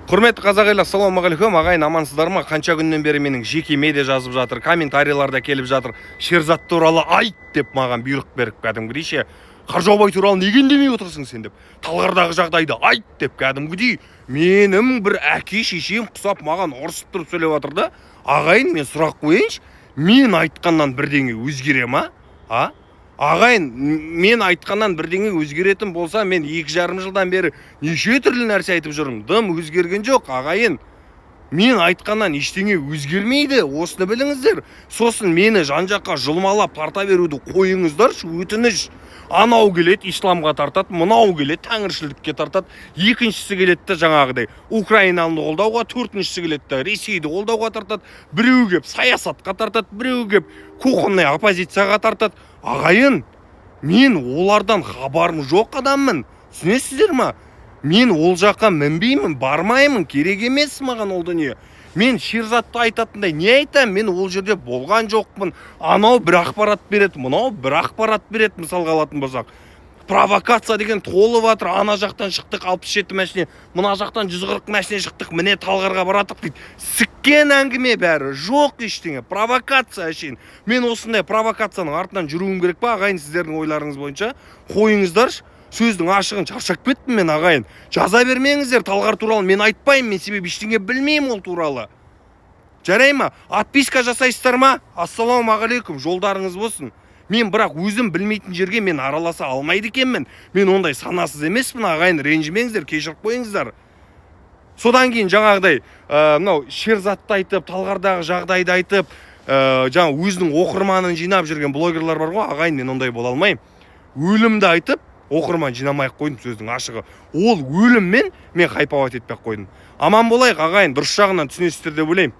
Құрметті қазақ елі, ассалаумағалейкум! Ағайын, амансыздар ма? Қанша күннен бері менің жекеме де жазып жатыр, комментарийлар да келіп жатыр, Шерзат туралы айт деп маған бұйрық беріп, кәдімгідей ше, Қаржаубай туралы неге үндемей отырсың сен деп, Талғардағы жағдайды айт деп, кәдімгідей менің бір әке шешем құсап маған ұрысып тұрып сөйлеп жатыр да. Ағайын, мен сұрақ қояйыншы: мен айтқаннан бірдеңе өзгере ма, а? Ағайын, мен айтқаннан бірдеңе өзгеретін болса, мен 2,5 жылдан бері неше түрлі нәрсе айтып жүрмін, дым өзгерген жоқ. Ағайын, мен айтқаннан ештеңе өзгермейді, осыны біліңіздер. Сосын мені жан жаққа жұлмалап тарта беруді қойыңыздаршы, өтініш. Анау келеді, исламға тартады, мынау келеді, тәңіршілдікке тартады, екіншісі келеді де, жаңағыдай Украинаны қолдауға, төртіншісі келеді де, Ресейді қолдауға тартады, біреу келіп саясатқа тартады, біреу келіп кухонный оппозицияға тартады. Ағайын, мен олардан хабарым жоқ адаммын, түсінесіздер ма? Мен ол жаққа мінбеймін, бармаймын, керек емес маған ол дүние. Мен Шерзатты айтатындай не айтамын? Мен ол жерде болған жоқпын. Анау бір ақпарат береді, мынау бір ақпарат береді. Мысалға алатын болсақ, провокация деген толып жатыр. Ана жақтан шықтық 67 машине, мына жақтан 140 машине шықтық, міне, Талғарға баратық дейді. Сіккен әңгіме бәрі, жоқ ештеңе, провокация әшейін. Мен осындай провокацияның артынан жүруім керек па, ағайын, сіздердің ойларыңыз бойынша? Қойыңыздаршы, сөздің ашығын, шаршап кеттім мен. Ағайын, жаза бермеңіздер, Талғар туралы мен айтпаймын, мен себебі ештеңе білмеймін ол туралы. Жарай ма? Отписка жасайсыздар ма? Ассалаумағалейкум, жолдарыңыз болсын. Мен бірақ өзім білмейтін жерге мен араласа алмайды екенмін, мен ондай санасыз емеспін. Ағайын, ренжімеңіздер, кешіріп қойыңыздар. Содан кейін жаңағыдай мынау Шерзатты айтып, Талғардағы жағдайды айтып, жаңа өзінің оқырманын жинап жүрген блогерлар бар ғой. Ағайын, мен ондай бола алмаймын. Өлімді айтып оқырман жинамай ақ қойдым, сөздің ашығы. Ол өліммен мен хайповать етпей ақ қойдым. Аман болайық, ағайын, дұрыс жағынан түсінесіздер деп ойлаймын.